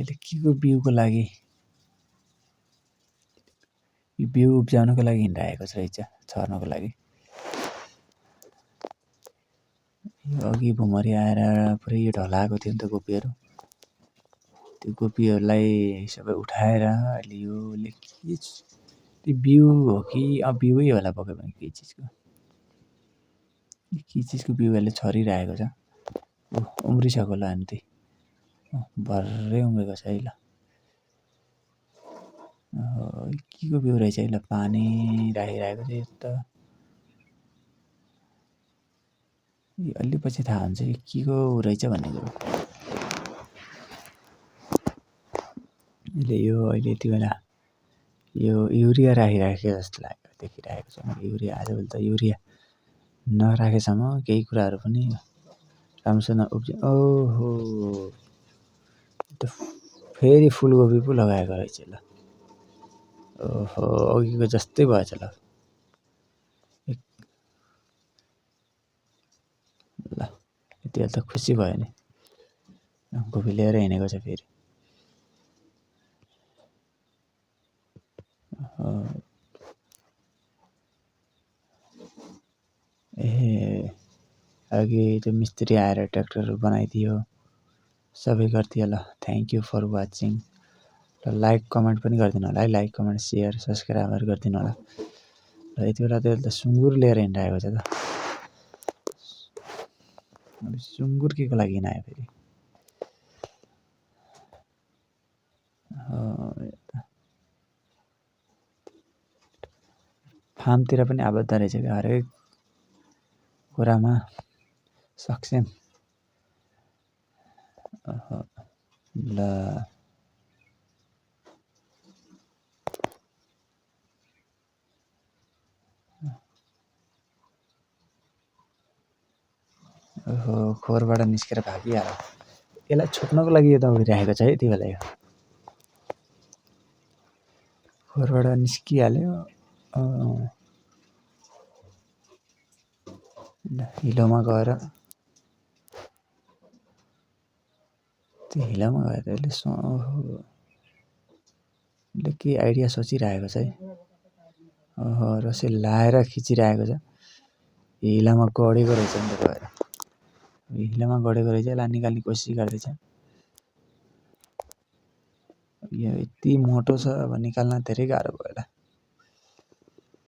यसले केको बिउको लागि यो बिउ उब्जाउनको लागि हिँडिरहेको छ रहेछ छर्नको लागि। यो अघि भुमरी आएर पुरै यो ढलाएको थियो नि त गोपीहरू, त्यो गोपीहरूलाई सबै उठाएर अहिले योले त्यो बिउ हो कि बिउै होला पक्कै पनि के चिजको बिउ यसले छरिरहेको छ। उम्रिसक्यो होला अनि त्यही भर्रै उम्रेको छ है ल। केको बिउ रहेछ है ल, पानी राखिरहेको छ यता। अलि पछि थाहा हुन्छ यो केको रहेछ भन्ने कुरो। यो अहिले यति बेला यो युरिया राखिराखेको जस्तो लाग्यो, देखिरहेको छ मैले। युरिया आजभोलि त युरिया नराखेसम्म केही कुराहरू पनि राम्रोसँग ओहो फेरि फुलकोपी पो लगाएको रहेछ ल। ओहो अघिको जस्तै भएछ ल। ल यति बेला त खुसी भयो नि, कोपी लिएर हिँडेको छ फेरि। ए अघि त्यो मिस्त्री आएर ट्र्याक्टर बनाइदियो, सबै गरिदियो ल। Thank you for watching. र लाइक कमेन्ट पनि गरिदिनु होला है, लाइक कमेन्ट सेयर सब्सक्राइबहरू गरिदिनु होला। र यति बेला त सुँगुर लिएर हिँडिरहेको छ त। सुँगुर के को लागि हिँडायो फेरि? फार्मतिर पनि आबद्ध रहेछ क्या, हरेक कुरामा सक्षम। ल ओहो खोरबाट निस्केर भागिहाल्यो। यसलाई छोप्नको लागि यो दौडिरहेको छ है यति बेला। यो खोरबाट निस्किहाल्यो। हिलोमा गएर त्यो हिलोमा गएर यसले के आइडिया सोचिरहेको छ है। ओहो रस्सी लाएर खिचिरहेको छ। हिलोमा गडेको रहेछ नि त गएर, हिलोमा गडेको रहेछ। यसलाई निकाल्ने कोसिस गर्दैछ। यो यति मोटो छ अब निकाल्न धेरै गाह्रो भयो होला।